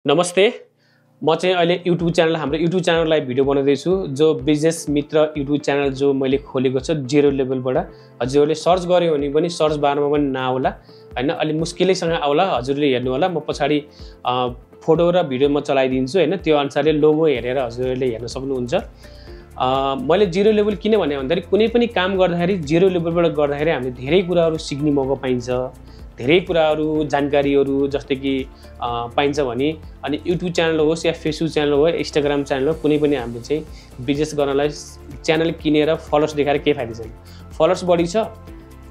नमस्ते। म चाहिँ अहिले युट्युब च्यानल हाम्रो युट्युब च्यानललाई भिडियो बनाउँदैछु जो बिजनेस मित्र युट्युब च्यानल जो मैले खोलेको छ जेरो लेभलबाट। हजुरहरूले सर्च गर्यो भने पनि सर्च बारमा पनि नआउला हैन, अलि मुस्किलैसँग आउला। हजुरले हेर्नु होला, म पछाडी फोटो र भिडियो म चलाइदिन्छु हैन, त्यो अनुसारले लोगो हेरेर हजुरहरूले हेर्न सक्नुहुन्छ। मैले जेरो लेभल किन भने भन्दाखेरि कुनै पनि काम गर्दाखेरि जेरो लेभलबाट गर्दाखेरि हामीले धेरै कुराहरू सिक्ने मौका पाइन्छ, धेरै कुराहरू जानकारीहरू जस्तै कि पाइन्छ भने। अनि युट्युब च्यानल होस् या फेसबुक च्यानल हो, इन्स्टाग्राम च्यानल हो, कुनै पनि हामीले चाहिँ बिजनेस गर्नलाई च्यानल किनेर फलोअर्स देखाएर केही फाइदा छैन। फलोअर्स बढी छ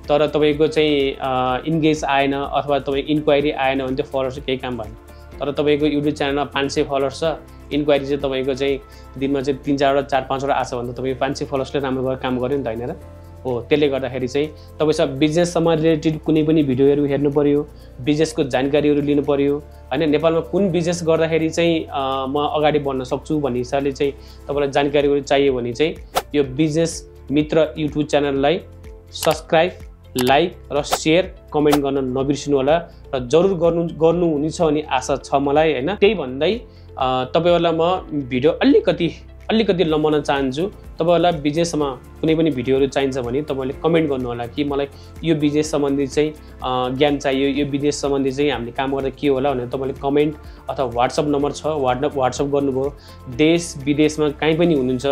तर तपाईको चाहिँ इन्गेज आएन अथवा तपाईँ इन्क्वायरी आएन भने त्यो फलोअर्स केही काम भएन। तर तपाईको युट्युब च्यानलमा 500 फलोअर्स छ, इन्क्वायरी चाहिँ तपाईको चाहिँ दिनमा चाहिँ 3-4 वटा 4-5 वटा आछ भने तपाईँ 500 फलोअर्सले राम्रो गरेर काम गर्यो नि त, हैन र? हो, त्यसले गर्दाखेरि चाहिँ तपाईसँग बिजनेससँग रिलेटेड कुनै पनि भिडियोहरू हेर्नु पर्यो, बिजनेसको जानकारीहरू लिनु पर्यो हैन। नेपालमा कुन बिजनेस गर्दाखेरि चाहिँ म अगाडि बढ्न सक्छु भन्ने हिसाबले चाहिँ तपाईलाई जानकारीहरू चाहियो भने चाहिँ यो बिजनेस मित्र युट्युब च्यानललाई सब्स्क्राइब, लाइक र शेयर, कमेन्ट गर्न नबिर्सिनु होला र जरुर गर्नुहुनेछ भन्ने आशा छ मलाई हैन। त्यही भन्दै तपाईहरुलाई म भिडियो अलिकति लम्बाउन चाहन्छु। तपाईहरुलाई बिजनेसमा कुनै पनि भिडियोहरू चाहिन्छ भने तपाईले कमेन्ट गर्नु होला कि मलाई यो बिजनेस सम्बन्धी चाहिँ ज्ञान चाहियो, यो बिजनेस सम्बन्धी चाहिँ हामीले काम गर्दा के होला भनेर तपाईले कमेन्ट अथवा व्हाट्सएप नम्बर छ व्हाट्सएप गर्नुभयो। देश विदेशमा कहीँ पनि हुनुहुन्छ,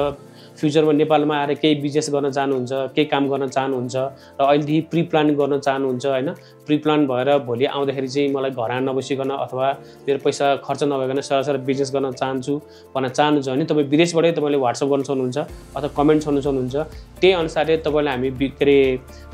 फ्युचरमा नेपालमा आएर केही बिजनेस गर्न चाहनुहुन्छ, केही काम गर्न चाहनुहुन्छ र अहिलेदेखि प्री प्लान गर्न चाहनुहुन्छ हैन, प्री प्लान भएर भोलि आउँदाखेरि चाहिँ मलाई घर आएर नबसिकन अथवा मेरो पैसा खर्च नभइकन सरसर बिजनेस गर्न चाहन्छु भन्न चाहनुहुन्छ भने तपाईँ विदेशबाटै तपाईले व्हाट्सएप गर्न सक्नुहुन्छ अथवा कमेन्ट गर्नु सक्नुहुन्छ। त्यही अनुसारले तपाईलाई हामी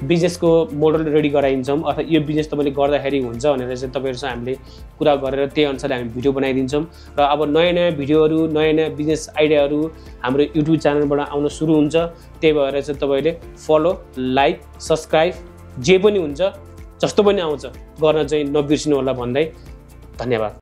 बिजनेसको मोडल रेडी गराइदिन्छौँ अथवा यो बिजनेस तपाईले गर्दाखेरि हुन्छ भनेर चाहिँ तपाईहरुसँग हामीले कुरा गरेर त्यही अनुसारले हामी भिडियो बनाइदिन्छौँ। र अब नयाँ भिडियोहरू, नयाँ बिजनेस आइडियाहरू हाम्रो युट्युब च्यानलबाट आउन सुरु हुन्छ। त्यही भएर चाहिँ तपाईले फलो, लाइक, सब्स्क्राइब जे पनि हुन्छ जस्तो पनि आउँछ गर्न चाहिँ नबिर्सिनु होला भन्दै धन्यवाद।